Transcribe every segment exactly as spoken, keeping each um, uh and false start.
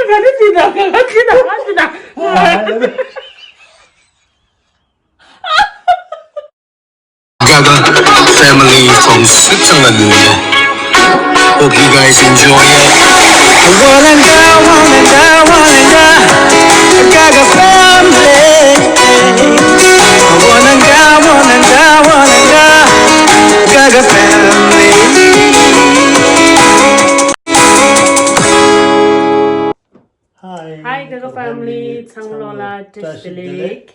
ག་རེ་བྱེད་ན་ག་ག་བྱེད་ན་ག་བྱེད་ན། Gaga family from Switzerland. Hope you guys enjoy it. Wanna go, wanna go, wanna go. Gaga family. Wanna go, wanna go, wanna go. Gaga family. Hi, Gaga family. ཚང་མ་ལོ་ལ་བཀྲ་ཤིས་བདེ་ལེགས།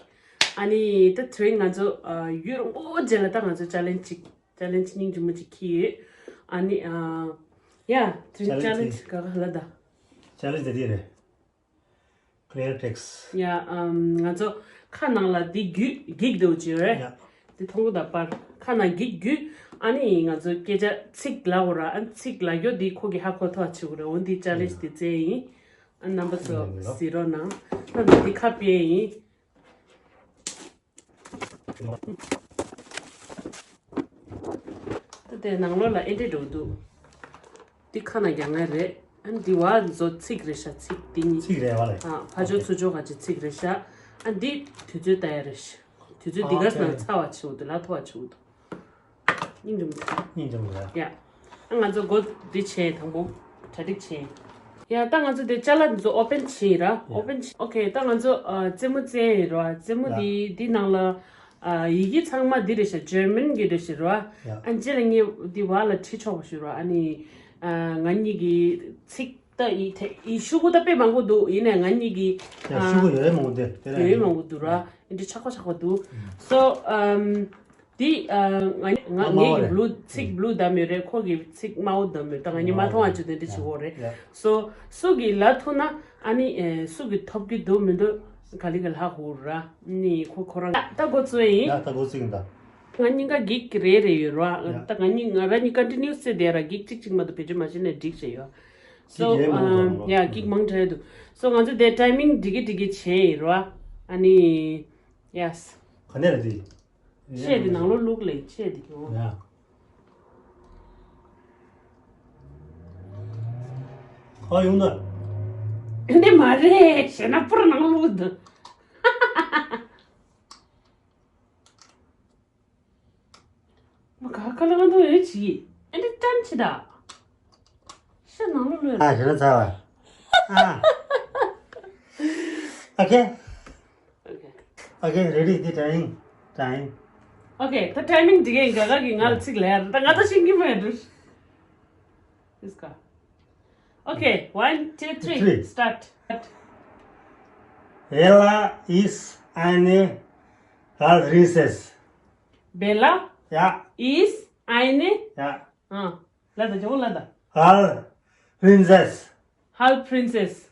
ཨ་ནི་ད་དེ་རིང་ང་ཚོ་ཨ་ཡུན་རིང་པོ་རྗེས་ལ་ད་ང་ཚོ་ཅ་ལེན་ཅིག་ཅ་ལེན་ཅིག་སྙིང་རྗེ་མོ་ཅིག་འཁྱེར་ཡོད། ཨ་ནི་ཨ་ཡ་དེ་རིང་ཅ་ལེན་ཅིག་ག་ག་ལ་ད། ཅ་ལེན་ཅིག་དེ་རེད། Clear text. ཡ་ཨམ་ང་ཚོ་ཁ་ནང་ལ་འདི་རྒྱུད་འགྱིག་འདུག་ཅེས་རེད། ཡ། འདི་མཐོང་གོ་ད་པར་ཁ་ནང་འགྱིག་རྒྱུད། ཨ་ནི་ང་ཚོ་སྐད་ཆ་ཚིག་ལབ་དགོས་ར། ཨ་ཚིག་ལབ་རྒྱུ་འདི་ཁོ་གི་ཧ་གོ་ཐུབ་པ་བྱེད་དགོས་རེད། འོ་འདི་ཅ་ལེན་ཅིག་དེ་བཙལ་ཡིན། ཨ་རྣམ་པ་ཚོ་གཟིགས་རོགས་གནང་། ད་འདི་ཁ་དཔེ་ཡིན། ད་དེ་ནང་ལོགས་ལ་ཨེ་འདྲས་འགྲོ་འདུག་འདི་ཁ་ནང་རྒྱག་ངེས་རེད། ཨ་འདི་བ་མཛོ་ཚིག་རེད་ཤག་ཚིག་འདི་གཉིས། ཚིག་རེད་བ་ལས། ཨ་ཕ་ཇོ་ཚུ་ཇོ་ག་ཅི་ཚིག་རེད་ཤག་ཨ་འདི་དུས་ཚོད་ལྟ་ཡ་རེད་ཤག་དུས་ཚོད་འདི་ག་ནང་ཚར་བ་བྱེད་འདུག་ལ་ཐོ་བ་བྱེད་འདུག་སྙིང་རྗེ་མོ། སྙིང་རྗེ་མོ་རེད། ཡ། ཨ་ང་ཚོ་འགོ་འདི་བྱས་དང་པོ་གྲ་སྒྲིག་བྱས། ཡ་ད་ང་ཚོ་དེ་ཅ་ལག་འདི་ཚོ་ཨོ་པན་བྱས་ར། ཡ། ཨོ་པན་བྱས། ཨོ་ཁེ་ད་ང་ཚོ་ཨ་རྩེད་མོ་རྩེ་ཡིན་ར། རྩེད་མོ་ཡ། འདི་འདི་ནང་ལ་ཨ་ཡི་གེ་ཚང་མ་འདི་རེད་ཤག་ཇར་མན་གྱི་རེད་ཤག་ར། ཡ། ཨ་རྗེས་ལ་ངས་འདི་བ་ལ་བྲིས་ཆོག་པ་ཞུ་ར། ཨ་ནི་ཨ་ང་གཉིས་ཀྱི་ཚིག་ད་ཡི་ཐེ་ཡི་ཤུ་གུ་ད་དཔེ་མང་པོ་འདུག་ཡིན་ནའི་ང་གཉིས་ཀྱི་ཡ་ཨ་ཤུ་གུ་ཡོད་མང་པོ་འདུག་དེ་ལ་ཡོད་མང་པོ་འདུག་ར། ཨ་འདི་ཆག་པ་ཆག་པ་འདུག་སོ་ཨམ། འདི་ཨ་ང་ང་ང་ངའི་གི་blue ཚིག་blue་བདམས་ཡོད་རེད། ཁོ་གི་ཚིག་དམར་པོ་བདམས་ཡོད། ད་ང་གཉིས་མ་མཐོང་བ་བྱས་དེ་འདྲ་བྱེད་དགོས་རེད། ཡ། སོ་སུ་གི་ལ་ཐུག་ན་ཨ་ནི་ཨེ་སུ་གི་ཐོབ་ཀྱི་འདུག་མི་འདུག་ག་ལེ་ག་ལ་ཧ་གོ་ར། ནི་ཁོ་ཁོ་རང་ད་འགོ་བཙུགས་ཡིན། ཡ་ད་འགོ་བཙུགས་ཡིན་ད། ང་གཉིས་ཀ་གིག་རེ་རེ་ཡོད་ར། ཡ། ད་ང་གཉིས་ང་རང་གཉིས་continue་རྩེ་བསྡད་ར། གིག་གཅིག་གཅིག་མ་གཏོགས་བེད་སྤྱོད་མ་བྱས་ནས་འགྲིག་བྱས་ཡོད། སོ་གིག་ཡོད་མང་པོ་འདུག་ཡ་གིག་མང་དྲགས་འདུག་སོ་ང་ཚོ་དེ་timing་འགྲིག་གི་འགྲིག་གི་བྱས་ཡིན་ར། ཨ་ནི་yes། ག་ནས་རེད་དེ། ཆེ་དེ་ནང་ལོགས་བླུགས་ལེ་ཆེ་དེ་ཡོང་། ཡ། ཁ་ཡོང་ན། འདི་མ་རེད་ཞེ་ན་པུར་ནང་བླུགས་འདུག་མ་ག་ཁ་ལ་ང་ཐོ་ཡོད་ཅི། ཨེ་འདི་ཏན་ཅི་ད། ཤ་ནང་ལོགས་ལོས། ཨ་ཞེ་ན་ཚ་བ། ཨ། Okay. Okay. Okay, ready, the time, time. Okay, the timing འགྲིག་གི་ག་ག་གི་ང་ལ་ཚིག་ལ་ཡར་ད་ང་ད་ཤེས་ཀྱི་མེད་འདུག Let's go. Okay, one, two, three, three. Start. Bella ist eine Halbprinzessin. Bella Ja, ist eine ja. ཨ། ལ་ད་ཇོ་ལ་ད། Halbprinzessin. Halbprinzessin.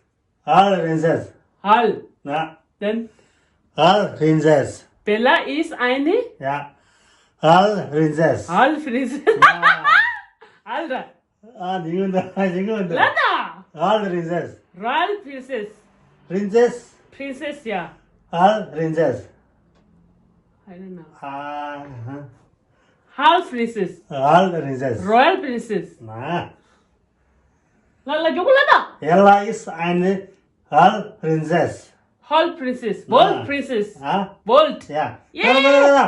Halbprinzessin. Halb. Na. Dann. Halbprinzessin. Bella ist eine Ja. Halbprinzessin. Halbprinzessin. Ja. Alter. Ah, die Hunde, die Hunde. Lada. Halbprinzessin. Royal Princess. Princess. Princess, ja. Halbprinzessin. I don't know. Ah, huh. Halbprinzessin. Halbprinzessin. Royal Princess. Na. ལ་ལ་མགྱོགས་པོ་ལ་ད། Ella ist eine Halbprinzessin. Halbprinzessin. Bold Princess. ཨ། Bold. ཡ། ཡེ། ལ་ལ་ལ་ལ།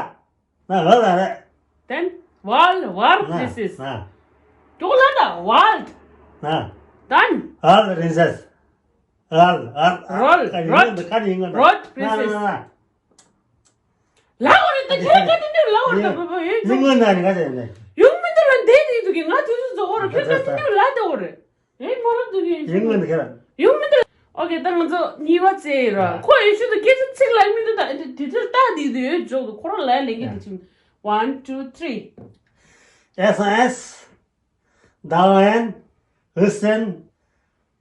ན་ལ་ལ་རེད། Then World War Princess. ན། མགྱོགས་པོ་ལ་ད། World. ན། Done. Halbprinzessin. Halb Halb Royal. Royal Princess. ལའོ་རེད་དེ་ཁྱེད་ཀ་དེ་འདྲ་ལའོ་རེད་ད་བོ་བོ་ཡོད་ཡོང་ངོ་ན་ནི་ག་ཟེར་ནས། ཡོང་མི་འདུག་ལ་འདས་དེ་འདུག་གི་ང་དུས་ཚོད་རྫོགས་རེད་ཁྱེད་ཀ་དེ་འདྲ་ལ་དེ་འོ་རེད། ཨེ་མོ་རང་དུ་གི་ཡོང་ངོ་ན་ཁྱེད་རང་། ཡོང་མི་འདུག་ཨོ་ཀེ་ད་ང་ཚོ་གཉིས་པ་བཙལ་ཡིན་ར་ཁོ་ཡོད་ཤུལ་དུ་སྐད་ཆ་ཚིག་ལ་མི་འདུག་ད་དེ་དུས་ཚོད་ལྟ་དེ་དུས་ཡོད་འཇོག་ཏུ་ཁོ་རང་ལ་ལེན་གི་དེ་ཆིམ། One, two, three. S O S Dawn Hüssen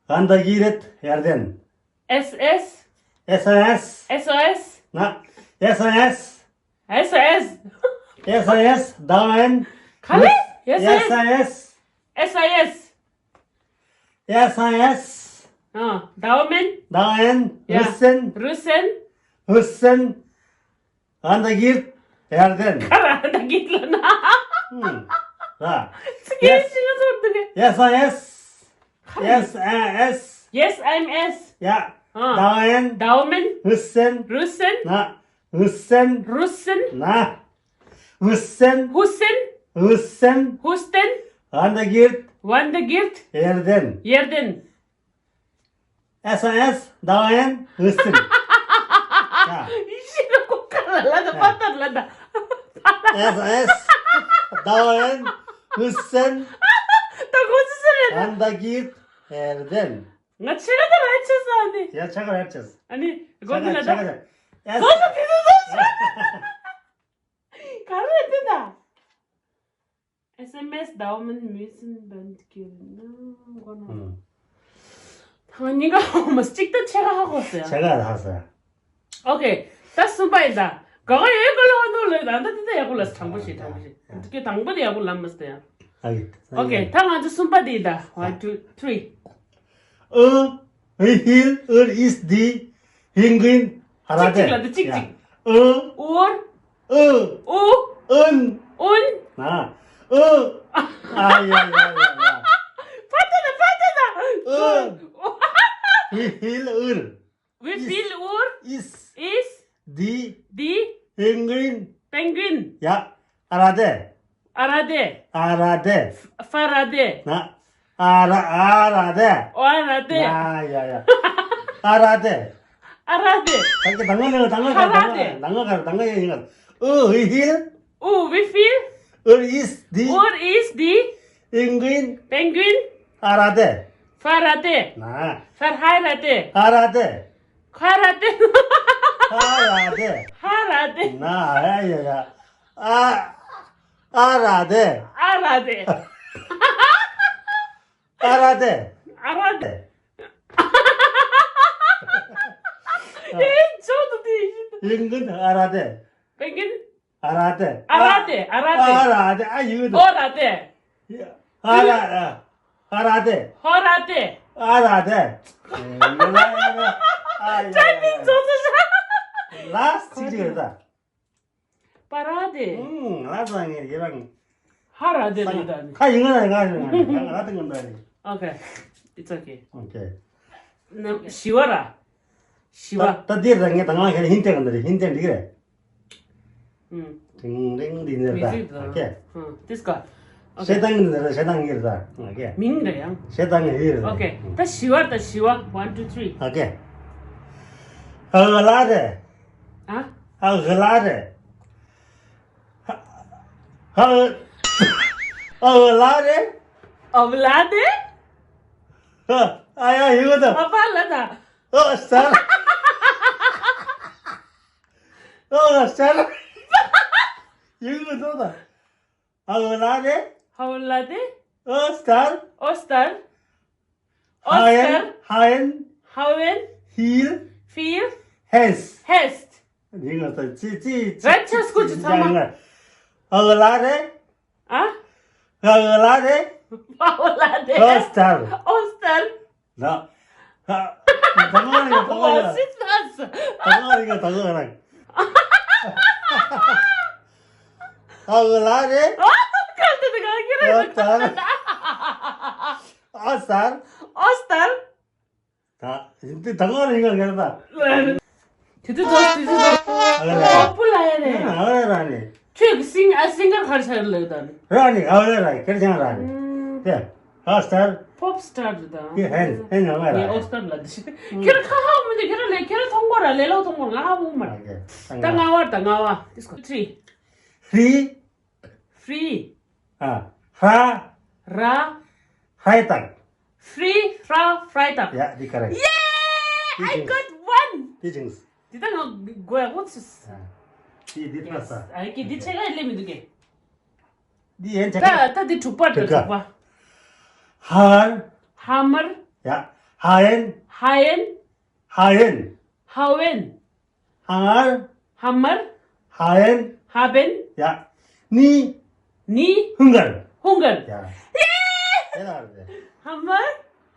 Andagiret Erden. S S. S O S. S O S. Na, S O S. S O S. S O S Dawn. Kale? S O S. S O S. S O S. S O S. Ah, Dawn. Dawn. Ja. Hüssen. Hüssen. Hüssen. Andagiret Erden. Kara Andagiret la na. Hmm. Ha. Sige, yes. Sige, sige, sige. S O S. Kale? S O S. Yes, I'm S. ཡ། ཨ། ཟླ་བ་ཡན། ཟླ་བ་མན། ཧུ་སེན། རུ་སེན། ན། ཧུ་སེན། རུ་སེན། ན། ཧུ་སེན། ཧུ་སེན། ཧུ་སེན། ཧུ་སྟེན། ཝན་ད་གིར། ཝན་ད་གིར། ཡེར་དེན། ཡེར་དེན། ཨེས་ཨེ་ཨེས། ཟླ་བ་ཡན། ཧུ་སེན། ཡ། ཡི་ཤི་ན་ཀོ་ཀ་ལ་ལ་ད་པ་ཏར་ལ་ད། ཨེས་ཨེས། ཟླ་བ་ཡན། ཧུ་སེན། ད་ཀོ་ཙི་སེ་རེད། ཝན་ད་གིར། ཡེར་དེན། ང་ཆེ་ག་ད་ར་ཆེ་ས་ནི། ཡ་ཆ་ག་ར་ཆེ་ས། ཨ་ནི་གོ་ནི་ལ་ད། ཆ་ག་ཆ་ག་ཡ། གོ་ནི་དེ་དུ་ཟ་ཆ། ག་རེ་དེ་ད། ཨེས་ཨེམ་ཨེས་ཟླ་བ་མན་མུས་སིན་བན་ཀིར་ན་གོ་ན། ཧུམ། ཐང་ཉིན་ག་ཧོ་མ་གཅིག་ད་ཆེ་ག་ཧ་གོ་སེ། ཆེ་ག་ཧ་ས། ཨོ་ཁེ། ད་གསུམ་པ་ཡིན་ད། ག་ག་ཡོད་ག་ལ་བ་འདུག་ལོས་ད་ད་ད་ད་ཡག་པོ་ལ་དྲང་པོ་ཞིག་དྲང་པོ་ཞིག་ད་གི་དང་པོ་དེ་ཡག་པོ་ལ་མ་སྟེ་ཡ། ཨོ་ཁེ། ད་ང་ཚོ་གསུམ་པ་དེ་ཡིན་ད། One, two, three. ཨུ། ཨི་ཧིལ་ཨུར་ཨིས་དི། ཧིང་གིན། ཧ་ར་ཏེ། གཅིག་གཅིག་ལ་དེ་གཅིག་གཅིག་ཨུ། ཨུར། ཨུ། ཨུ། ཨུན། ཨུན། ཨ། ཨུ། ཨ་ཡ་ཡ་ཡ་ཡ། ཕ་ཏེ་ན་ཕ་ཏེ་ན། ཨུ། ཨི་ཧིལ་ཨུར། We feel ur ཨིས། is the the penguin. Penguin. ཡ། ཨ་ར་ཏེ། ཨ་ར་ཏེ། ཨ་ར་ཏེ། ཧྥ་ར་ཏེ། ན། ཨ་ར་ཨ་ར་ཏེ། ཨོ་ཨ་ར་ཏེ། ཡ་ཡ་ཡ། ཨ་ར་ཏེ། ཨ་ར་ཏེ། ད་གི་ད་ང་ལ་ད་ང་ག་ཧ་ར་ཏེ། ད་ང་ག་ད་ང་ཡ་ཡིན་ག་ཨུ་ཧི་ཧིལ། ཨུ། We feel ur is the ur is the penguin. Penguin. ཨ་ར་ཏེ། ཧྥ་ར་ཏེ། ན། ཧྥ་ཧ་ར་ཏེ། ཨ་ར་ཏེ། ཁ་ར་ཏེ། ཧ་ར་ཏེ། ཧ་ར་ཏེ། ན་ཡ་ཡ་ཡ། ཨ། ཨ་ར་ཏེ། ཨ་ར་ཏེ། ཨ་ར་ཏེ། ཨ་ར་ཏེ། ཨེ་ཅོ་ཏུ་ཏི། ཡིན་གིན་ཨ་ར་ཏེ། པེ་གིན། ཨ་ར་ཏེ། ཨ་ར་ཏེ། ཨ་ར་ཏེ། ཨ་ར་ཏེ། ཨ་ཡིན་གིན། ཨོ་ར་ཏེ། ཨ་ར། ཨ་ར་ཏེ། ཧོ་ར་ཏེ། ཨ་ར་ཏེ། ཨ་ཡ་ཡ་ཡ། ཨ་ཡ་ཡ་ཡ། ཊའི་མིང་རྫོགས་སོང་། ལཱསྚ་གཅིག་རེད་ད། པ་ར་ཏེ། ཨུམ། ང་ཚང་ངས་ཡི་རང་། ཧ་ར་ཏེ་རེད་ད་ནི། ཁ་ཡིན་ང་ང་ང་ང་ང་ང་ཏེ་ང་ད་ནི། Okay, it's okay. Okay. ན་ཞི་བ་ར། ཞི་བ། ད་ད་འདིར་ད་ངས་ད་ང་ཁྱེད་ཧིན་ཏེ་ག་འདི་རེད། ཧིན་ཏེ་འགྲིག་རེད། ཨུམ། ཏིང་ཏིང་འདི་འདི་མི་ད། རིག་ད། Okay. ཧུམ། ཏིས་ཀ། Okay. ཞེ་སྡང་འདི་རེད། ཞེ་སྡང་འདི་རེད་ད། Okay. མིང་རེད་ཡང་། ཞེ་སྡང་འདི་རེད། Okay. ད་ཞི་བ་ད་ཞི་བ། One, two, three. Okay. ཨ་ལ་རེད། ཨ། ཨ་ལ་རེད། ཨ། ཨ་ལ་རེད། ཨ་ལ་རེད། ཨ། ཨ་ཡ་ཡིན་གོ་ད། ཨ་པ་ལ་ད། ཨ་སར། ཨ་སར། ཡིན་གོ་ད། ཨ་ལ་རེད། ཨ་ལ་རེད། ཨ་སར། ཨ་སར། ཧ་ཡན། ཧ་ཡན། ཧ་ཡན། ཧིལ། ཧིལ། ཧེས། ཧེས། ཡིན་གོ་ད། ཙི་ཙི་ཙི། རེད་ཆ་སྐུ་ཅི་ཚང་མ། ཨ་ལ་རེད། ཨ། ཨ་ལ་རེད། ཨ་ལ་རེད། ཨ་སར། ཨ་སར། ན། ཧ། ད་ག་རེད་ད་ག་རེད། ད་ག་རེད་ད་ག་རེད། ཨ་ལ་རེད། ཨ་ག་རེད་ད་ག་རེད། ཨ་སར། ཨ་སར། ཨ་སར། ད་འདི་ད་ག་རེ་ཡིན་ང་ད། དེ་དུས་ཚོ་དེ་དུས་ཚོ། ཨ་ལ་ལ། ཨ་པུ་ལ་ཡ་རེད། ཨ་ལ་ར་ནི། ཁྱོད་ཀྱི་སིང་ཨ་སིང་གར་གར་ཆགས་ལེ་ད་ནི། ར་ནི་ཨ་ལ་ར་ཁེར་ཆང་ར་ནི། ཨུམ། དེ་ཧ་སྟར། ཕོབ་སི་ཊར་རེད་ད། དེ་ཧན་ཧན་ཨ་ལ་ར། ངས་ཨོ་སི་ཀར་ལ་འདི་ཤི། ཁྱོད་ཁ་ཧ་མི་འདུག་ཁྱོད་ལས་ཁྱོད་མཐོང་གོ་ར་ལས་ལོ་མཐོང་གོ་ང་ཧ་མོ་མ། ཨ་ཀེ། ད་ལྔ་བར་ད་ལྔ་བ། Disco three། ཧྲི། ཧྲི། ཨ། ཧྲ། ར། ཧྲའི་ཏག་ཧྲི་ཧྲ་ཧྲའི་ཏག Yeah, the correct. Yay! I got one! དེ་ཅིང་། དེ་ད་ང་དགོས་ཡག་པོ་ཚུས། ཨ། དེ་དེ་ཕ་ས། ཨ་ཀི་དེ་ཆེ་ག་ལེ་མི་འདུག་གེ། དེ་ཡན་ཆ་ད་ད་དེ་དྲུག་པ་དྲུག་པ། ཧར། ཧ་མར། ཡ། ཧ་ཡན། ཧ་ཡན། ཧ་ཡན། ཧ་ཝན། ཧ་ངར། ཧ་མར། ཧ་ཡན། ཧ་བན། ཡ། ནི། ནི། ཧུང་གར། ཧུང་གར། ཡ། ཡེ། དེ་ལ་རེད། ཧ་མར།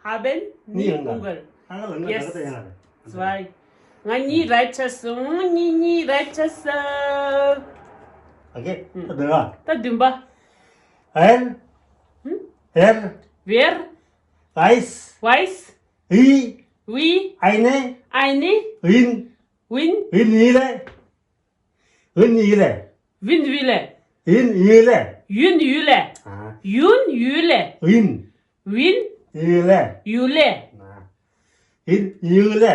ཧ་བན། ནི། ནི་ཧུང་གར། ཧུང་གར། ཧ་ང་ལ་ངོ་Yes. ད་ཡང་རེད། ང་གཉིས་ར་ཆ་སོང་། ང་གཉིས་གཉིས་ར་ཆ་སོང་། ཨོ་ཀེ། ད་བདུན་པ། ད་བདུན་པ། ཨེར། ཧུམ། ཨེར། ཝེར། ཝའིས། ཝའིས། ཨི། ཝི། ཨའི་ནི། ཨའི་ནི། ཝིན། ཝིན། ཝིན་ཡུ་ལེ། ཝིན་ཡུ་ལེ། ཝིན་ཡུ་ལེ། ཝིན་ཡུ་ལེ། ཝིན་ཡུ་ལེ། ཨ། ཡུན་ཡུ་ལེ། ཝིན། ཝིན། ཡུ་ལེ། ཡུ་ལེ། ཨ། ཝིན་ཡུ་ལེ།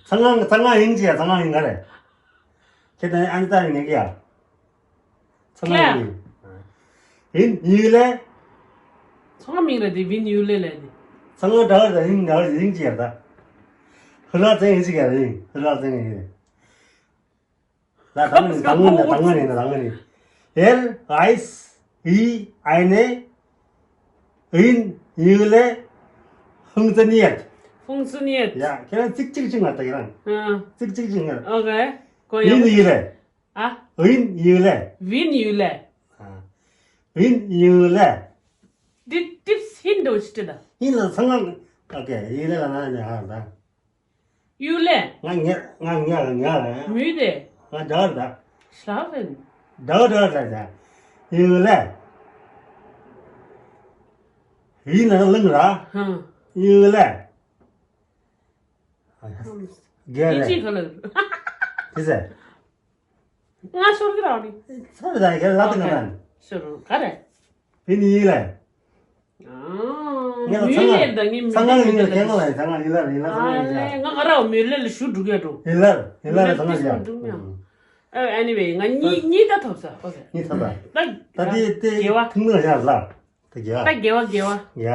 ཚང་མ་ཚང་མ་ཡིན་གྱི་ཡ། ཚང་མ་ཡིན་ག་རེ། ཁྱེད་དང་ཨ་ནི་ད་ཡིན་གྱི་ཡ། ཚང་མ་ཡིན། ཡིན་ཡུ་ལེ། ཚང་མ་མིང་རེད་དེ། ཝིན་ཡུ་ལེ་ལས་དེ། ཚང་མ་འདྲ་བ་རེད། ཡིན་འདྲ་བ་ཡིན་གྱི་ཡ། ད་ཧུ་ལ་ཙེང་ཡིན་གྱི་ཡ། ཡིན་ཧུ་ལ་ཙེང་ཡིན། ད་ད་ངོ་ནས་ད་ངོ་ནས་ད་ངོ་ནས། ཨེལ་ཨའི་སི་ཨའི་ནི། ཝིན་ཡུ་ལེ། ཧུང་ཙི་ནིད། ཧུང་ཙི་ནིད། ཡ། ཁྱེད་རང་ཚིག་གཅིག་གཅིག་མ་ལྟ། ཁྱེད་རང་ཨ། ཚིག་གཅིག་གཅིག་མ། ཨོ་ཁེ། གོ་ཡ། ཝིན་ཡུ་ལེ། ཨ། ཝིན་ཡུ་ལེ། ཝིན་ཡུ་ལེ། ཨ། ཝིན་ཡུ་ལེ། ཏི་ཏིབ་སི་ཧིན་ཏོ་ཅི་ཏི་ད། ཡིན་ལ་ཚང་མ། ཨོ་ཁེ། ཡུ་ལེ་ལ་ང་ནས་ཧ་ད། ཡུ་ལེ། ང་ཉ་ང་ཉ་ལ་ཉ་ལ། མུ་དེ། ང་འདྲ་བར་ད། ཤ་བན། འདྲ་བ་འདྲ་བར་ད་ད། ཡུ་ལེ། ཡིན་ན་ལང་ར། ཧང་། ཡུ་ལེ། རྒྱ་ཡིན་རེད། ཅི་ག་ལ། དེ་ཟེར། ང་ཤོར་གི་རང་ནི། ཚར་ད་ག་ལ་ཏི་ང་ན། ཤོར་ག་རེ། ཕི་ནི་ཡིན་ལེ། ངས་ལ་ཚང་མ་ཚང་མ་ཡིན་ལ་ཁྱེད་ང་ལ་ཚང་མ་ཡིན་ལ་ཡིན་ལ་ཚང་མ་ཡིན་ལ། ང་ང་ར་མི་ལེ་ལ་ཞུ་འགྲོ་གི་འགྲོ། ཡིན་ལ་ཡིན་ལ་ཚང་མ་ཡིན་ལ། ཨ། ཨེ་ནི་ཝེ། ང་གཉིས་གཉིས་ད་ཐོབ་ས། ཨོ་ཁེ། གཉིས་ཐོབ་ད། ད་ད་དེ་དེ་དགེ་བ། ཐུང་ངུ་ཡ་ལ། ད་དགེ་བ། ད་དགེ་བ་དགེ་བ། ཡ།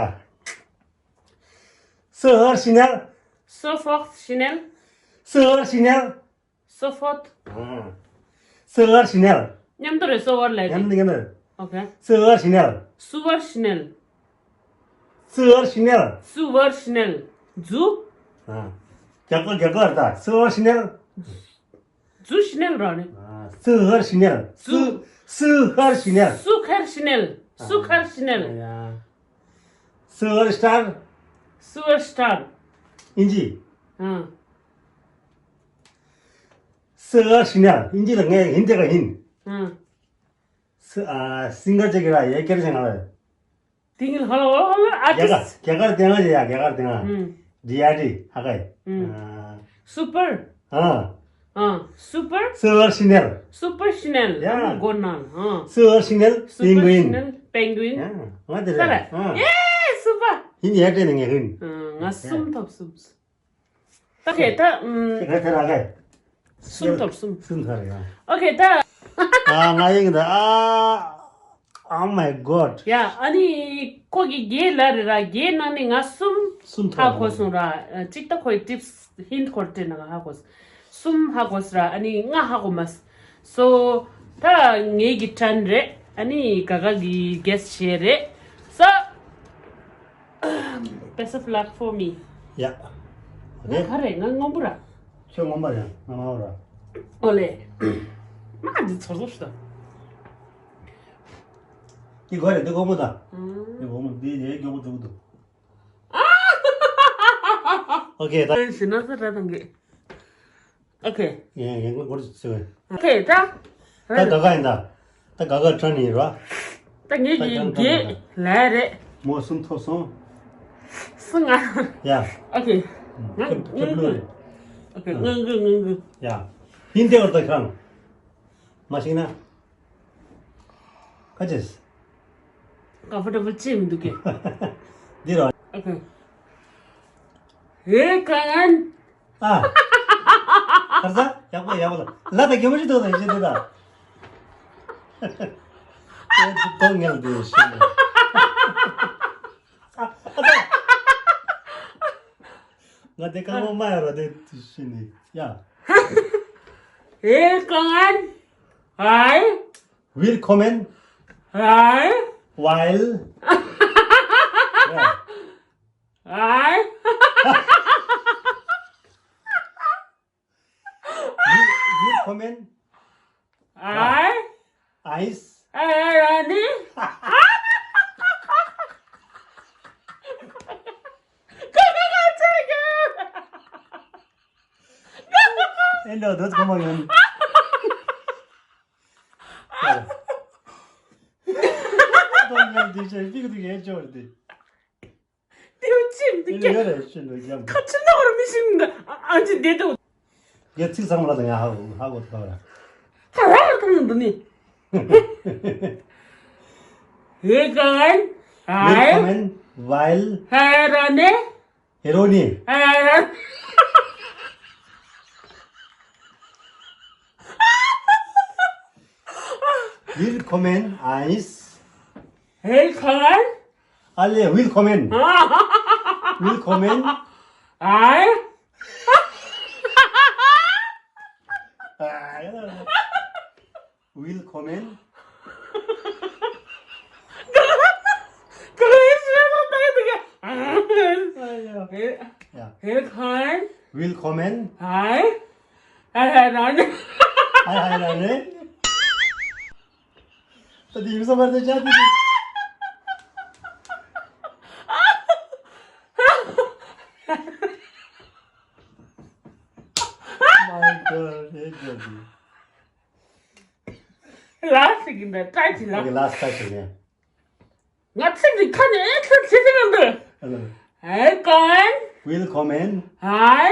སོ་ཧར་ཤི་ནལ། སོ་ཧར་ཤི་ནལ། སོ་ཧར་ཤི་ནལ། སོ་ཧར། ཨ། སོ་ཧར་ཤི་ནལ། མཉམ་དུ་རེད། སོ་ཧར་ལས། མཉམ་དུ་མཉམ་དུ། ཨོ་ཁེ། སོ་ཧར་ཤི་ནལ། སུ་ཧར་ཤི་ནལ། སུ་ཧར་ཤི་ནལ། སུ་ཧར་ཤི་ནལ། ཛུ། ཨ། རྒྱ་གར་རྒྱ་གར་ད། སུ་ཧར་ཤི་ནལ། ཛུ་ཤི་ནལ་ར་ནི། ཨ། སུ་ཧར་ཤི་ནལ། སུ། སུ་ཧར་ཤི་ནལ། སུ་ཁར་ཤི་ནལ། སུ་ཁར་ཤི་ནལ། ཡ། སུ་ཧར་སི་ཊར། སུ་ཧར་སི་ཊར། ཨིན་ཇི། ཨ། སུ་ཧར་ཤི་ནལ། ཨིན་ཇི་ལ་ངས་ཧིན་དེ་ག་ཧིན། ཨ། སུ། ཨ། སིང་གར་ཅིག་གི་ར་ཡ་ཀེར་ཅང་ལ། དེ་ཉིད་ཧ་ལ་ཧ་ལ་ཨར་རྒྱ་གར་ཊིསི་ཊི། རྒྱ་གར་ཏེ་ང་ཡ། རྒྱ་གར་ཏེ་ང་། ཨུམ། ཌི་ཨར་ཊི་ཧ་ག་ཡ། ཨུམ། ཨ། སུ་པར། ཨ། ཨ། སུ་པར། སུ་ཧར་ཤི་ནལ། སུ་པར་ཤི་ནལ། ཡ། ཨ། གོ་ནལ། ཨ། སུ་ཧར་ཤི་ནལ། སུ་པར་ཤི་ནལ། པེང་གུ་ཨིན། པེང་གུ་ཨིན། ཡ། ང་དེ་རེད། ཨ། ཡེ། སུ་པར། ཡིན་ཡ་དེ་ནི་ངས་ཧིན། ཨ། ང་གསུམ་ཐོབ་གསུམ། ད་ཁེ་ད། ཨུམ། ཁེ་ད་ཁེ་ར་ཁེ། གསུམ་ཐོབ་གསུམ། གསུམ་ཐོབ་རེད་ཡ། ཨོ་ཁེ་ད། ཨ། ང་ཡིན་ད། ཨ། Oh my god. ཡ། ཨ་ནི་ཁོ་གི་རྒྱའི་ལ་རེད་ར། རྒྱའི་ནང་ནས་ང་གསུམ། གསུམ་ཐོབ་ཧ་གོ་སོང་ར། ཨ། གཅིག་ད་ཁོའི་ཊིབ་སི་ཧིན་ཁོར་སྤྲད་ན་ང་ཧ་གོ་སོང་། གསུམ་ཧ་གོ་སོང་ར། ཨ་ནི་ལྔ་ཧ་གོ་མ་སོང་། སོ། ད་ངེད་ཀྱི་ཊརན་རེད། ཨ་ནི་ག་ག་གི་གེ་སི་བྱས་རེད། ས། Best of luck for me. ཡ། ང་ག་རེ། ང་སྔོན་པོ་ར། ཁྱོད་སྔོན་པོ་ར། ང་དམར་པོ་ར། ཨོ་ལེ། མ་འདི་ཚོར་ཚོར་ཤི་ད། འདི་ག་རེ། འདི་སྔོན་པོ་ད། ཨུམ། འདི་སྔོན་པོ། འདི་ཡའི་མགྱོགས་པོ་འགྲོ་གི་འདུག། ཨོ་ཁེ་ད། ཨེ། ཤི་ན་ས་ར་དང་གི། ཨོ་ཁེ། ཡང་ཡང་སྐོར་ཅིག་བྱེད་པས། ཨོ་ཁེ་ད། ད་ག་ག་ཡིན་ད། ད་ག་ག་ཊརན་ཡིན་ར། ད་ངེད་ཀྱི་རྒྱའི་ལ་རེད། མོ་གསུམ་ཐོབ་སོང་། སུ་ང་། ཡ། ཨོ་ཁེ། ང་ཁྱོད་ཁྱོད་ཀླུ་རེད། ཨོ་ཁེ། ངང་གི་ངང་གི། ཡ། ཡིན་དེ་བར་ད་ཁྱོད་རང་། མ་ཤེས་ན། ཁ་ཅེས། ཀམ་ཕོར་ཊེ་བལ་ཅི་མི་འདུག་གས། འདི་ར། ཨོ་ཁེ། ཧེ་ཀང་ཨན། ཨ། ཁར་ས། ཡག་པོ་ཡག་པོ་ལ། ལ་ད་གད་མོ་ཞིག་གཏོང་ད་ཡིན་ཞིག་འདུག་ད། ཨེ་འདི་གོང་ངལ་འདི་ཞིག་འདུག། ཨ་ཨ་ད། ང་དེ་རྐང་པ་མ་ཡོད་ར་དེ་ཞིག་ནི་ཡ། ཧེ་ཀང་ཨན། ཧའི། Will comment. Hi. While. Yeah. Hi. Will, will comment. Hi. Ice. Hi, Andy. Hello, that's come again. ཏོག་ངན་འདི་ཆ་ལིག་ཏུ་ཡལ་ཆོག་རེད་དེ། དེ་ཡོད་རེད་ཤི་འགྲོ་རྒྱབ། ཁ་ཆེ་ན་བར་མི་ཤིང་འདི་ཨ་ཅི་བདེ་དོ། ངས་ཚིག་ཚང་མ་ལ་ཡང་ཧ་གོ་ཧ་གོ་ཐུབ་ར། ད་ར་ཐང་འདི་ནི། ཧེ་གན། ཧའི། Willkommen, weil ཧེ་ར་ནེ། Heroni. ཧེ་ར། Willkommen, eins. ཧེ་གན། Alle willkommen. Willkommen. ཨའི། Willkommen. Ja. Willkommen. Hi. Hi, hi, Ronny. Hi, hi, Ronny. Tadi imsa marda jati. My God, hey, Jodi. Last again, the title. Okay, last title, yeah. Nothing the kind of interest in the. Hello. Hey, Colin. Willkommen. Hi.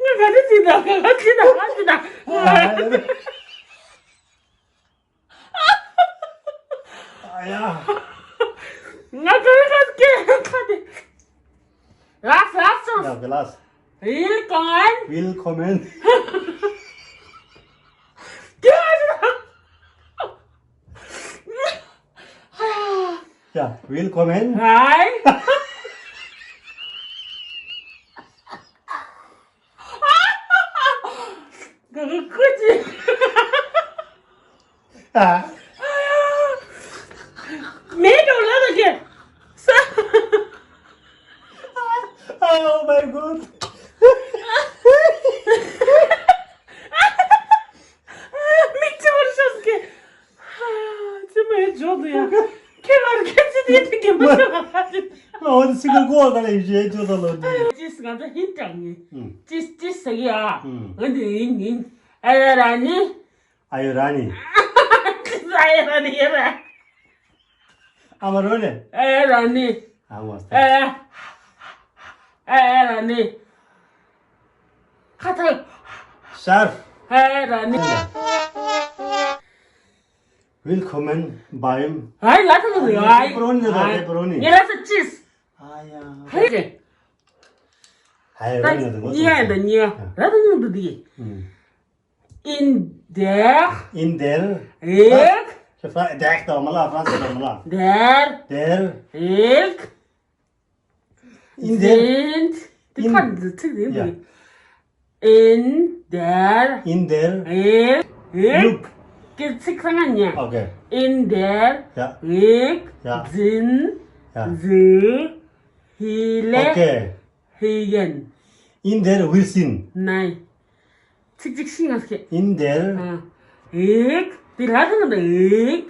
Nga gadi tina, nga gadi tina, nga gadi tina. Aya. Nga gadi tina. Last, last. Ja, okay, last. Willkommen. Willkommen. Ja, willkommen. Hi. Good. Ah. Me don't love again. Oh my God. མིག་ཆུ་བར་ཤོག་ཟེར་གི། ཅི་མ་ཡོད་འཇོག་ཏུ་ཡ། ཁྱེད་ལ་ཁྱེད་ཅི་དེ་དེ་གི་མ་ཤོག་ཨ། འོ་དེ་སི་ཀ་གོ་ག་ལ་ཡིན་ཞེས་ཅོ་ད་ལོ་ནི། ཅིས་ང་ཚོ་ཧིན་ཀྲང་ནི། ཅིས་ཅིས་ཟེར་གི་ཨ། ང་འདི་ཡིན་ཡིན། ཨ་ཡ་ར་ནི། ཨ་ཡ་ར་ནི། ཅིས་ཨ་ཡ་ར་ནི་ཡ་ར། ཨ་མ་རོ་ནི། ཨ་ཡ་ར་ནི། ཨ་མ་སྟ། ཨ་ཡ་ར་ནི། ཁ་ཐག་ཤར། ཧེ་ར་ནི། Willkommen beim ཧའི་ལ་ཐང་ཧའི་Pepperoni ནི་དང་Pepperoni། ངེ་ལ་ས་ཅིས། ཨ་ཡ། ཧེ་རེ། ཧའི་ར་ནི་དང་ངོ་ཉེ་ཡ་དང་ཉེ་ཡ་ར་དང་ཉུང་དུ་དི། In der In der Eck Der དང་མ་ལ་France དང་མ་ལ Der Der Eck In der sind དེ་ཁ་འདི་ཚིག་དེ་འདི། In der In der Eck Eck གི་ཚིག་ཁ་ང་ཉན། Okay. In der Ja. Eck Ja. sind Ja. sehr viele Okay. Hegen In der wir sind. Nein. ཚིག་གཅིག་ཤིང་ང་སྐད། In der Eck དེ་ལ་དང་འདི་Eck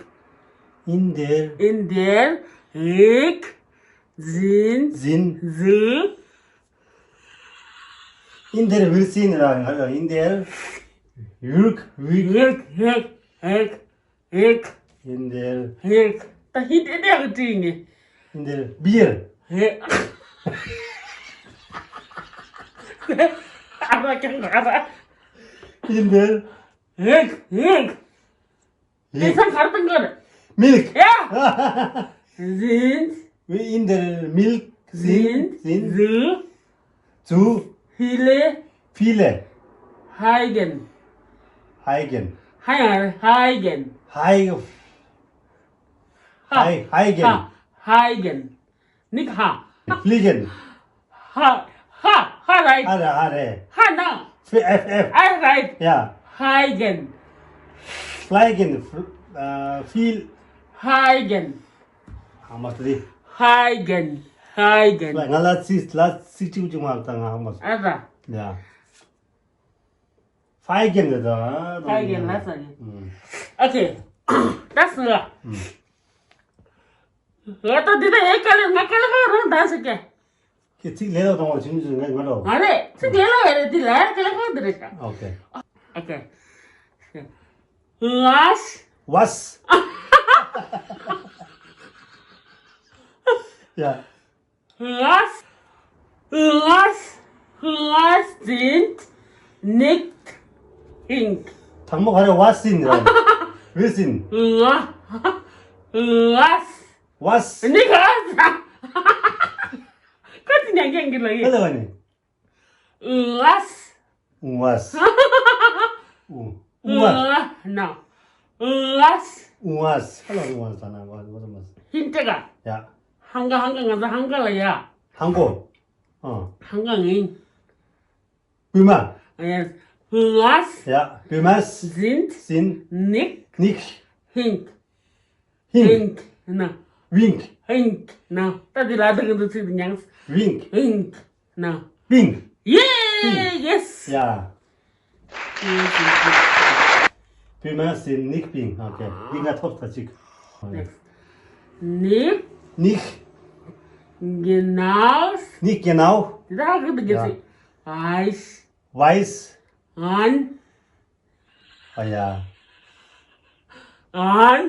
In der In der Eck sind sind sie In der wir sind ར་ང་ར་in der Eck Eck Eck Eck Eck In der Eck ད་ཧི་དེ་དེ་གི་དྲིས་ནི། In der Bier Eck ཨ་ར་ཀྱང་ཨ་ར། In der Eck Eck དེ་ཚང་གར་དང་གར། Milch ཡ། Sind In der Milch sind sind sind sie zu viele viele Hegen Hegen Hegen Hegen Hei Hei Hegen Hegen Nick ha. Fliegen. Ha ha ha, right. Hare hare. Ha na. F F F. I, right. Ja. Heigen. Fliegen. Viel. Heigen. Hamas di. Heigen. Heigen. ང་ལ་ཚིག་ལ་ཚིག་གཅིག་གཅིག་མ་བཏང་ང་ཧ་མ་སོང་། ཨ་ད། ཡ། Feigen དེ་དང་། Feigen ལ་ས་ཡིན། Okay. ད་སུ་ལ། ལ་ད་འདི་ད་ཨེ་ཀ་ལེ་ང་ཀ་ལེ་ཧ་རོང་ད་ཟེར་གི། ཁྱེད་ཚིག་ལས་ལ་གཏོང་བ་ཆུང་ཆུང་ང་ང་རོ། ང་རེད་ཚིག་ལས་ལ་ཡ་རེད་འདི་ལ་ཀ་ལེ་ཧ་འདི་རེད་ཤག Okay. Okay. Was. Was. Ja. Was, was, was sind nicht pink. དང་པོ་ག་རེ། was sind རེད། Was sind. Was, was. Was. Nicht was. ཁ་ཅིག་ཉན་མཁན་གྱི་ལ་ཡིན། ཁ་ལ་བ་ནི། Was. Was. Was. No. Was. Was. ཁ་ལ་was ད་ན་was was was. ཧིན་ཏེ་ག་ཡ། ཧང་ག་ཧང་ག་ང་ཚོ་ཧང་ག་ལ་ཡ། ཧང་གོ། ཨ། ཧང་ག་ངིན། བུ་མ། Yes. Was. ཡ། བུ་མ། Sind. Sind. Nicht. Nicht. Pink. Pink. Pink. ན། Pink. Pink. ན། ད་དེ་ལ་དག་གི་འདུག་ཚིག་དེ་ཉངས། Pink. Pink. ན། Pink. Yay! Pink. Yes. ཡ། Yes, yes, yes. བུ་མ་sind nicht pink. Okay. འདི་ང་ཐོབ་ད་ཅིག Next. Nicht. Nicht. Genau. Nicht genau. དེ་ད་གི་དག་གི་ཚིག Weiß. Weiß. An. ཨ་ཡ། An.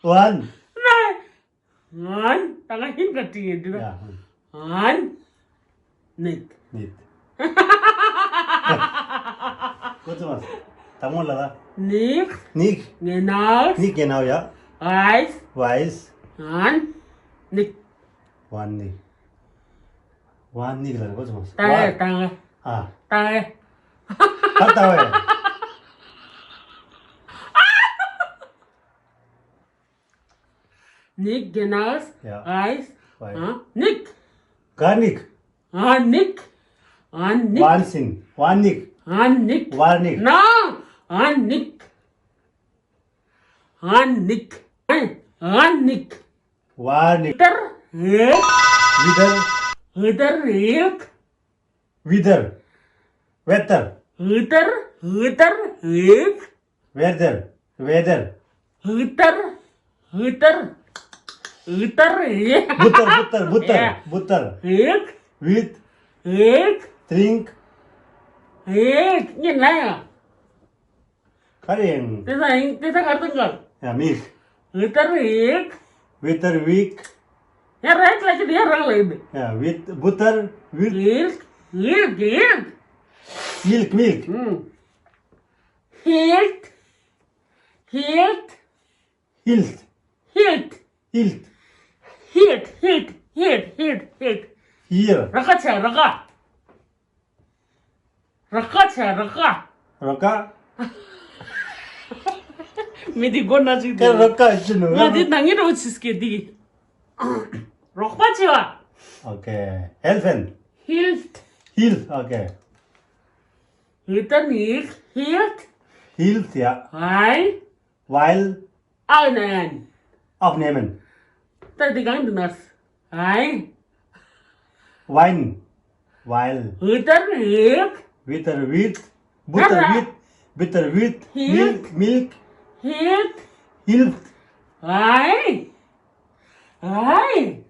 An. Nein. An. ད་ང་ཧིན་ག་ཏི་ཡིན་དུ། ཡ། An. Nicht. Nicht. ཀོ་ཙི་མ། དང་མོ་ལ་ལ། Nicht. Nicht. Genau. Nicht genau, ja. Weiß. Weiß. An. Nicht. Wann nicht. Wann nicht ལ་ཀོ་ཙི་མ། ད་ཨེ་ད་ཨེ། ཨ། ད་ཨེ། ད་ད་ཨེ། Nicht genau. Ja. Weiß. Weiß. Nicht. Gar nicht. An nicht. An nicht. Wann sind. Wann nicht. An nicht. War nicht. Na. An nicht. An nicht. An nicht. War nicht. Wieder. Wieder. Wieder. Wieder. Wetter. Wieder, wieder, wieder. Weather. Weather. Wieder, wieder, wieder. Butter, butter, butter, butter. Wheat. Wheat. Drink. Wheat. ཉིན་ལ་ཡང་། ག་རེ་ཡིན། དེ་ཚ་ཡིན་དེ་ཚ་གར་དང་གར། ཡ་མིལ། ཝི་ཏར་ཝིག། ཝི་ཏར་ཝིག། ཡ་རེད་ལ་ཅི་ཡ་རང་ལ་ཡིན། ཡ་ཝི་ཝི་ཏར་ཝིག། ཝིལ། ཝིལ་ཝིལ། མིལ་མིལ། ཧིལ། ཧིལ། ཧིལ། ཧིལ། ཧིལ། ཧིལ། ཧིལ། ཧིལ། ཧིལ། ཧིལ། ར་ཁ་ཆ་ར་ཁ། ར་ཁ་ཆ་ར་ཁ། ར་ཁ། མི་འདི་མགོ་ན་ཅིག་ཀ་ར་ཁ་ཤི་ནུ། ང་འདི་ནང་ངི་རོ་ཆིས་ཀེ་འདི། རོགས་པ་ཆེ་བ། ཨོ་ཁེ། ཧེལ་ཕེན། ཧིལ། ཧིལ། ཨོ་ཁེ། ཝི་ཏར་ཝིག། ཧིལ། ཧིལ། ཡ། ཝའིལ། Weil. Aufnehmen. Aufnehmen. ད་འདི་གང་འདི་ན། Ein. Wein. Weil. Wieder, wird. Wieder, wird. Butter, wird. Butter, wird. Hilf. Milch, Milch. Hilf. Hilft. Ei. Ei.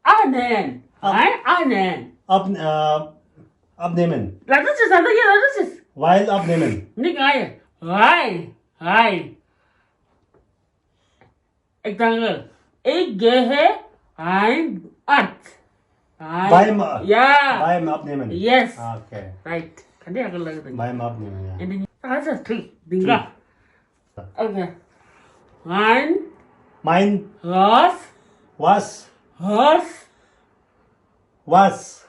Ahnen. Ab- Ei, ahnen. Ab- äh, abnehmen. ལ་དུ་ཅི་ས་ད་ཡ་ལ་དུ་ཅི། Weil abnehmen. ནི་ག་ཡ། Ei. Ei. Example. Ich gehe ein Arzt. Ein- Beim- Ja. Beim Abnehmen. Yes. Okay. Right. ག་འདྲ་ཡག་གི་ལ་གི་དང་། Beim Abnehmen, ja. ཨེ་འདི་ནི་ད་ས་ཐིག་ལྡིང་ག། Okay. Ein- Mein- Was- Was- Was- Was-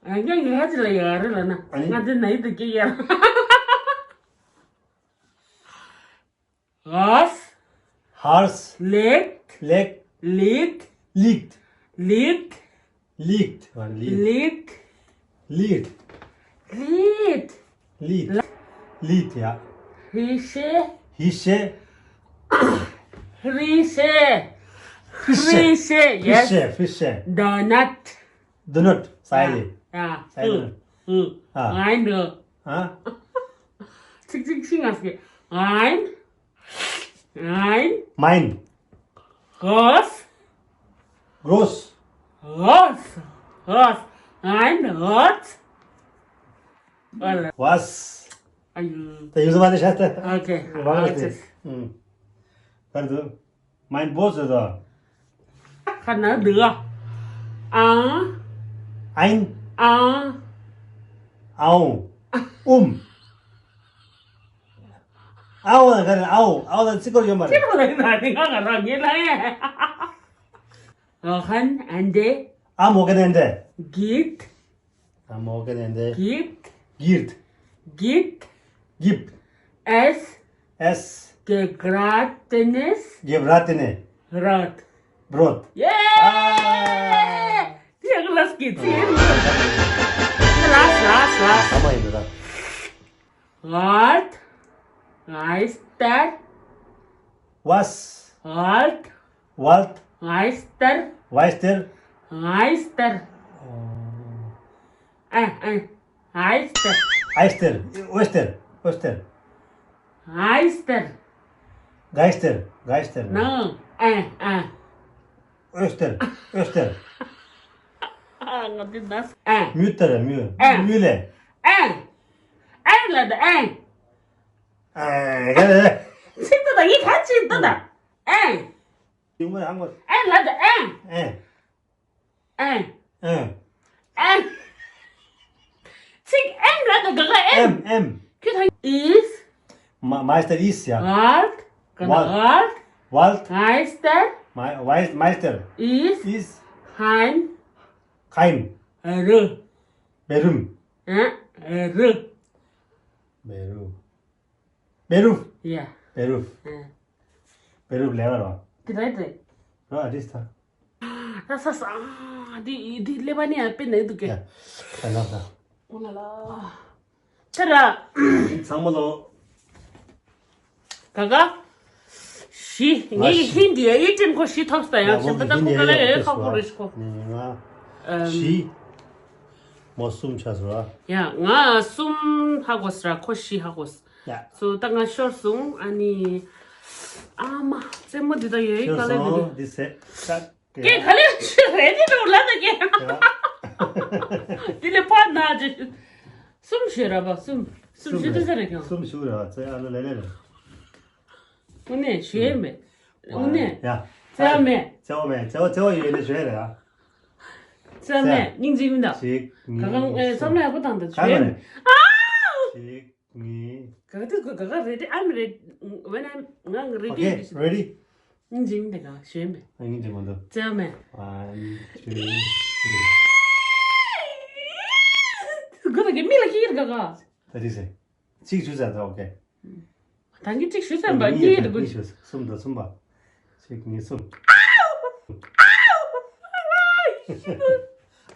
ཨ་ངས་ངས་ཧ་ཅི་ལ་ཡ་རེ་ལ་ན། ཨ་ནི། ང་འདི་ན་ཡི་དུ་སྐྱེ་ཡ། Was? Hals. Liegt. Liegt. Liegt. Liegt. Liegt. Liegt. Liegt. Liegt. Liegt. Liegt. Liegt. Liegt, ja. Frische. Frische. Frische. Frische. Frische, yes. Frische, Frische. Donut. Donut, Seile. Ja. Seile. Hm. Hm. Ah. Ein, äh. Ah? Tick, tick, tick, was geht? Ein. Ein. Mein. Groß. Groß. Groß. Groß. Ein Groß. Voilà. Was? ཨ་ཡུ། ད་ཡུ་ཟ་མ་ནི་ཤ་སྟེ། ཨོ་ཁེ། ཨོ་ཁེ། ཨུམ། ད་རེད་འདུག་མའི་བོ་ཟེར་དོ། ཁ་ན་འདུག་ཨ། ཨ། ཨིན། ཨ། ཨའོ། ཨུམ། ཨའོ་ལ་ག་རེ་ཨའོ། ཨའོ་ལ་ཚིག་སྐོར་ཡོད་མ་རེད། ཚིག་སྐོར་ལ་ཡིན་ན་ནི་ང་ང་རང་ངེས་ལ་ཡ། ཨ་ཧན་ཨན་དེ། ཨ་མོ་གན་ཨན་དེ། གིད། ཨ་མོ་གན་ཨན་དེ། གིད། གིད། གིད། གིད། ཨེས། ཨེས། གེ་གྲ་ཏེ་ནེས། གེ་བྲ་ཏེ་ནེ། རོད། བྲོད། ཡེ། ཨ། དེ་ཡང་ལ་སྐད་ཚིག་ཡིན། ལ་ལ་ལ། ཨ་མ་ཡིན་ད། ཝར། ཝའི་སྟར། ཝས། ཝར། ཝལ། ཝའི་སྟར། ཝའི་སྟར། ཝའི་སྟར། ཨ་ཨ། ཝའི་སྟར། ཨའི་སྟར། ཝའི་སྟར། ཝའི་སྟར། ཝའི་སྟར། གའི་སྟར། གའི་སྟར། ནང་ཨ་ཨ། ཨོ་སྟེར། ཨོ་སྟེར། ཨ་ང་འདི་ན། ཨ། མྱུ་སྟེར། མྱུ། ཨ། མྱུ་ལེ། ཨ། ཨ་ལ་ད་ཨ། ཨ་ག་ལེ། ཚིག་ཏུ་ད་ཡིག་ག་ཅིག་ཏུ་ད། ཨ། ཡུང་མ་ཧང་མ། ཨ་ལ་ད་ཨ། ཨ། ཨ། ཨ། ཨ། ཚིག་ཨེམ་ལ་ད་ག་ག་ཨེམ། ཨེམ་ཨེམ། ཁྱོད་ད་ཨིས། མ་མའི་སྟར་ཨིས་ཡ། ཝལ། ག་ན་ཝལ། ཝལ། ཝལ། མའི་སྟར། མའི་ཝའི་མའི་སྟར། ཨིས། ཨིས། ཧན། ཁན། རུ། བེ་རུམ། ཨ། རུ། བེ་རུ། བེ་རུ། ཡ། བེ་རུ། ཨ། བེ་རུ་ལེ་བ་རོ། དེ་རེད་དེ། རོ་ཨ་དིས་ཐ། ད་ས་ས། འདི་འདི་ཀླད་པ་ནི་ཡང་དཔེ་ནས་འདུག་གས། ཡ། ད་ལ་ད། ཨོ་ལ་ལ། ཁྱེད་ར། ཚང་མ་ལོ། ག་ག་བཞི། ང་ངའི་བཞི། ཧིན་དི་ཡ་ཨི་ཏིམ་ཁོ་བཞི་ཐོབ་སྟ་ཡང་ཡ་ཞིམ་པ་ད་ཁོ་ག་ལ་ཡ་ཁག་པོ་རེད་ཤི་ཁོ། ང་ཨམ། བཞི། མོ་གསུམ་ཆགས་སོང་ཨ། ཡ་ང་གསུམ་ཧ་གོ་སི་ར་ཁོ་བཞི་ཧ་གོ་སི། ཡ། སོ་ད་ང་ཤོར་སོང་ཨ་ནི། ཨ་མ་རྩེད་མོ་འདི་ད་ཡོད་ཡིག་ག་ལ་ཤོར་སོང་འདི་ཟེ་ས། ཀྱེ་ག་ལེ་ཤི་རེད་དེ་འགྲོ་ལ་ད་ཀྱེ། དེ་ལས་ཕར་ན་ཅི། གསུམ་ཤོད་ར་བ་གསུམ། གསུམ་ཤོད་དེ་ཟེར་རེད་ཀྱང་། གསུམ་ཤོད་ར་བ་ཚེ་ཨ་ལ་ལེ་ལེ་ལེ། དངོས་གནས་ཤོད་མེད། དངོས་གནས། ཡ། རྩ་མེད། རྩ་བ་མེད། རྩ་བ་རྩ་བ་ཡོད་ལེ་ཤོད་རེད་ཡ། རྩ་མེད་སྙིང་རྗེ་མི་འདུག་གཅིག་གཉིས། གང་གང་ཨེ་བསམ་ན་ཡག་པོ་དང་ད་གང་ཤོད། གང་རེད། ཨའུ། གཅིག་གཉིས། ག་ག་དུས་ག་ག་རེ་རེ་I'm ready when I'm ང་ready། Okay, ready. སྙིང་རྗེ་མི་འདུག་ག་ཞོན་པས། ཨ་སྙིང་རྗེ་མི་འདུག་རྩ་བ་མེད། One, two, three. ག་ད་གི་མི་ལ་ཁྱི་ཡིར་ག་ག་ད་རིག་སེ། གཅིག་ཞུ་ས་ད་okay. ད་གི་གཅིག་ཞུ་ས་བ་གཉིས་རེ་དགོས། གཉིས་ཞུ་ས་གསུམ་དང་གསུམ་པ། གཅིག་གཉིས་གསུམ།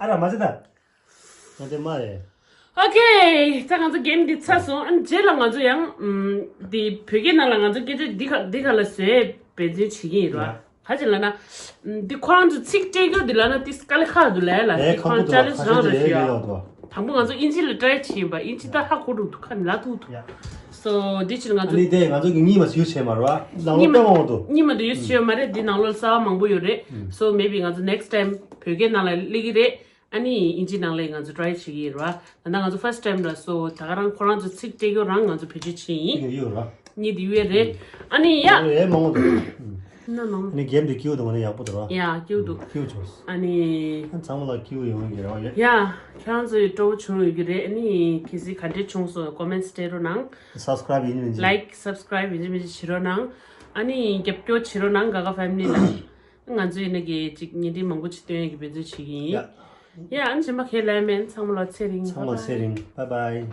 ཨ་ར་མ་ཟེར་ད། ང་དེ་མ་རེད། ཨོ་ཁེ། ད་ང་ཚོ་གེམ་འདི་ཚར་སོང་། ཨ་ནི་རྗེས་ལ་ང་ཚོ་ཡང་ཨམ། འདི་བོད་སྐད་ནང་ལ་ང་ཚོ་སྐད་ཆ་འདི་ག་འདི་ག་ལ་བཟོས་འབད་བརྩོན་བྱེད་ཀྱི་ཡིན་ར། ཡ། ག་ཅི་ལབ་ན། ཨམ། འདི་ཁོ་རང་ཚོ་ཚིག་སྤྲད་རྒྱུ་འདི་ལབ་ན་ཏིས་དཀའ་ལས་ཁག་འདུག་ལབ་ལ། ཨེ་འདི་ཁོ་རང་ཅ་ལེན་ཇི་རང་རེད་ཞུ་ཡ། དང་པོ་ང་ཚོ་ཨིན་ཇི་ལ་ཊ་རའི་བྱེད་ཡིན་པ། ཨིན་ཇི་ད་ཧ་གོ་འགྲོ་འདུག་ཁ་ནི་ལ་ཐུག་འདུག་ཡ། སོ་འདི་ཕྱིར་ང་ཨ་ཚོ་ནི་དེ་ང་ཚོ་གི་གཉིས་མ་ཡུ་ཆེ་མ་རེད་བ། ནང་ལོ་གཉིས་མ་དཔེ་མང་པོ་འདུག་གཉིས་མ་དུ་ཡུ་ཆེ་མ་རེད། འདི་ནང་ལོ་གསར་བ་མང་པོ་ཡོད་རེད། ཨུམ། སོ་maybe ང་ཚོ་next time བོད་སྐད་ནང་ལ་སླེབས་ཀྱི་རེད། ཨ་ནི་ཨིན་ཇི་ནང་ལ་ང་ཚོ་ཊ་རའི་བྱེད་ཀྱི་ཡོད་རེད་བ། ད་ལྟ་ང་ཚོ་first time ར་སོ་ད་ག་རང་ཁོ་རང་ཚོ་ཚིག་སྤྲད་རྒྱུ་རང་ང་ཚོ་བེད་སྤྱོད་བྱེད་ཡིན། ཡོད་ར། གཉིས་དེ་ཡོད་རེད། ཨ་ནི་ཡ། ཨེ་མང་པོ་འདུག་ན་ནང་། ཨ་ནི་གེམ་དེ་སྐྱིད་པོ་འདུག་ང་ནི་ཡག་པོ་འདུག་ར། ཡ་སྐྱིད་པོ་འདུག་སྐྱིད་པོ་བྱུང་། ཨ་ནི། ཨ་ཚང་མ་ལ་སྐྱིད་པོ་ཡོང་གི་རེད་བ་ཡ། ཡ། ཁྱེད་རང་ཚོ་ཡི་སྤྲོ་པོ་བྱུང་ཡོད་ཀྱི་རེད། ཨ་ནི་གལ་སྲིད་ག་འདྲས་བྱུང་སོང་ཀོ་མེན་ཊི་སྤྲད་རོགས་གནང་། སབ་སི་ཀ་རའིབ་ཡིན་མིན་ཅི། ལའིཀ་སབ་སི་ཀ་རའིབ་ཡིན་མིན་ཅི་བྱེད་རོགས་གནང་། ཨ་ནི་རྒྱབ་སྐྱོར་བྱེད་རོགས་གནང་ག་ག་ཕེ་མི་ལི་ལ། ང་ཚོ་ཡིན་ན་གི་ཅིག་བརྙན་འཕྲིན་མང་པོ་ཅིག་སྟོན་ཡ་གི་འབད་བརྩོན་བྱེད་ཀྱི་ཡིན། ཡ། ཡ་ཨ་ནི་ཆེན་པ་ཁས་ལེན་མེད་ཚང་མ་ལ་ཚེ་རིང་། ཚང་མ་ལ་ཚེ་རིང་། bye bye.